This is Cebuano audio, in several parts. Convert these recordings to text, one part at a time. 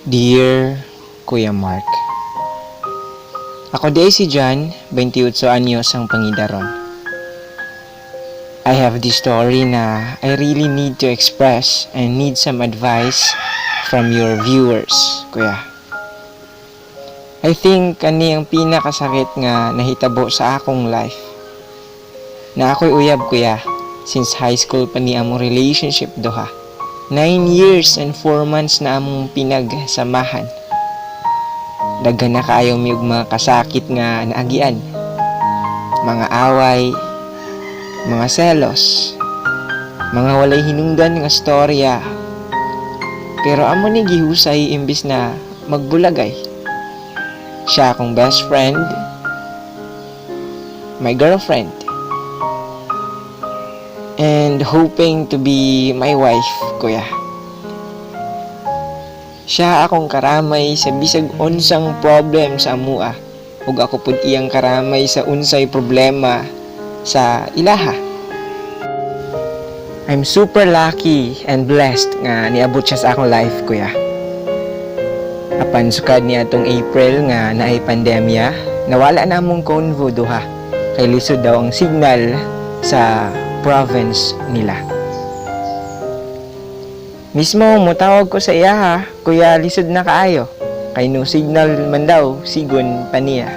Dear Kuya Mark, ako diay si John, 28 anyos ang pangidaron. I have this story na I really need to express and need some advice from your viewers, Kuya. I think kani ang pinakasakit nga nahitabo sa akong life. Naa ko'y uyab, Kuya, since high school pa ni among relationship duha. 9 years and 4 months na among pinagsamahan. Daghan na kaayo mi og mga kasakit nga naagian. Mga away, mga selos, mga walay hinungdan nga storya. Pero amo ni gihusay imbis na magbulagay. Siya akong best friend, my girlfriend, and hoping to be my wife, Kuya. Siya akong karamay sa bisag unsang problem sa amua ug ako pud iyang karamay sa unsay problema sa ilaha. I'm super lucky and blessed nga niabot siya sa akong life, Kuya. Apan sukad niadtong April nga naay pandemya, nawala na among convo duha kay lisod daw ang signal sa province nila. Mismo motawag ko sa iya ha, Kuya, lisod na kaayo. Kay no signal man daw, sigon pa niya.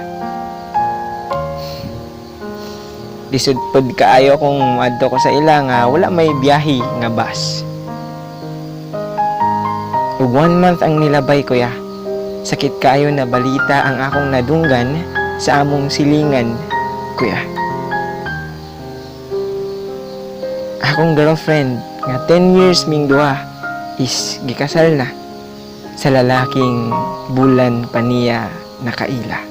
Lisod pod kaayo kung moadto ko sa ila nga wala may biyahe nga bus. Ug one month ang nilabay, Kuya. Sakit kaayo na balita ang akong nadunggan sa among silingan, Kuya. Akong girlfriend nga 10 years ming duha is gikasal na sa lalaking bulan pa niya nakaila.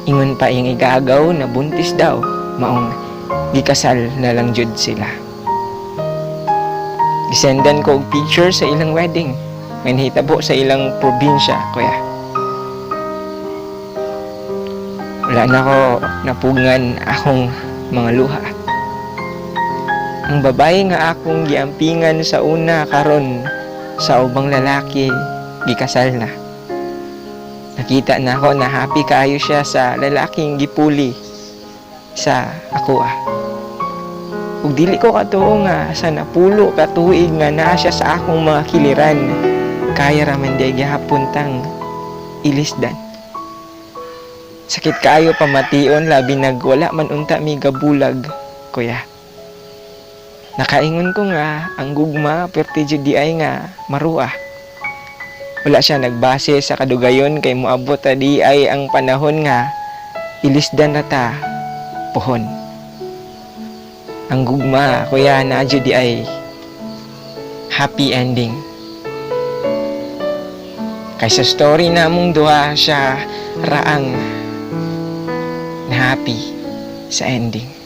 Ingon pa iyang igagaw na buntis daw, maong gikasal na lang jud sila. Gisendan ko og picture sa ilang wedding nga nahitabo sa ilang probinsya, Kuya. Wala na ko napugngan akong mga luha. Ang babae nga akong giampingan sa una, karon sa ubang lalaki gikasal na. Nakita na ako na happy kaayo siya sa lalaking gipuli sa ako ah. Ug dili ko katuo nga sa napulo ka tuig nga naa siya sa akong mga kiliran, kaya ra man diay gihapon tang ilisdan. Sakit kaayo pamation, labi nag wala man unta mi gabulag, Kuya. Nakaingon ko nga ang gugma perti jud diay nga maruah. Wala siya nagbase sa kadugayon kay moabot ta diay ang panahon nga ilisdan na ta pohon. Ang gugma, Kuya, naa jud diay happy ending. Kay sa story namong duha, siya ra ang na happy sa ending.